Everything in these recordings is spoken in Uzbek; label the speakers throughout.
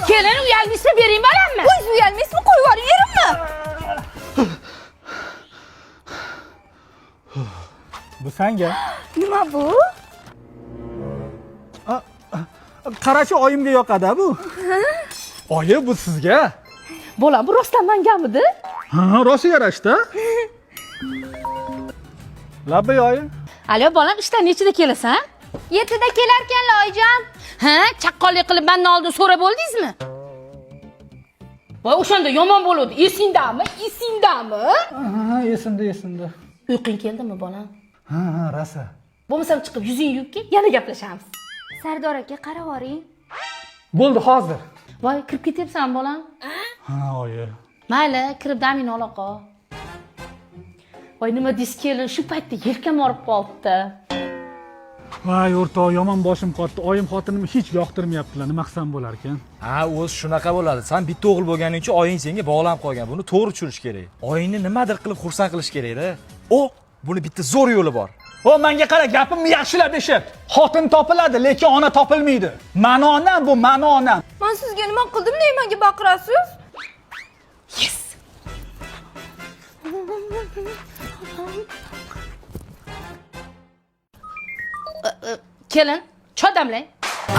Speaker 1: Kelin, uyalmaysizmi, bering bolamni.
Speaker 2: O'zingiz uyalmaysizmi, qo'yib yuboring erimni.
Speaker 3: Bu sanga.
Speaker 2: Nima bu?
Speaker 3: Qarachi, oyimga yoqadi bu. Oyi, bu sizga.
Speaker 1: Bolam, bu rostdan mangamidi?
Speaker 3: Ha, rosa yarashdi. Labbay, oyi.
Speaker 1: Alo, bolam, ishdan nechida kelasan?
Speaker 2: 7da kelarkanlar, oyijon.
Speaker 1: Ha, chaqqonlik qilib mandan oldin so'rab bo'ldingizmi? Voy, o'shanda yomon bo'luvdi. Esingdami? Esingdami?
Speaker 3: Ha, esimda, esimda.
Speaker 1: Uyqung keldimi, bolam?
Speaker 3: Ha, rosa.
Speaker 1: Bo'lmasam chiqib yuzingni yuvib kel, yana gaplashamiz.
Speaker 2: Sardor aka, qarab yuboring.
Speaker 3: Bo'ldi, hozir.
Speaker 1: Voy, kirib ketyapsan, bolam.
Speaker 3: Ha, oyi.
Speaker 1: Mayli, kirib damingni ola qol. Voy, nima deysiz, kelin, shu paytda yelkam og'rib qolibdi.
Speaker 3: Voy, o'rtoq, yomon boshim qotdi. Oyim xotinimni hech yoqtirmayaptilar. Nima qilsam bo'lar ekan?
Speaker 4: Ha, o'zi shunaqa bo'ladi. San bitta o'g'il bo'lganing uchun oying senga bog'lanib qolgan. Buni to'g'ri tushunish kerak. Oyingni nimadir qilib xursand qilish kerak-da. O, buni bitta zo'r yo'li bor.
Speaker 3: O, menga qara, gapimni yaxshilab eshit. Xotin topiladi, lekin ona topilmaydi. Mani onam bu, mani onam.
Speaker 2: Man sizga nima qildim, nega menga baqirasiz?
Speaker 1: Yes. Kelin, choy damlang.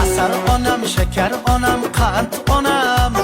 Speaker 5: Asal onam, shakar onam, qand onam.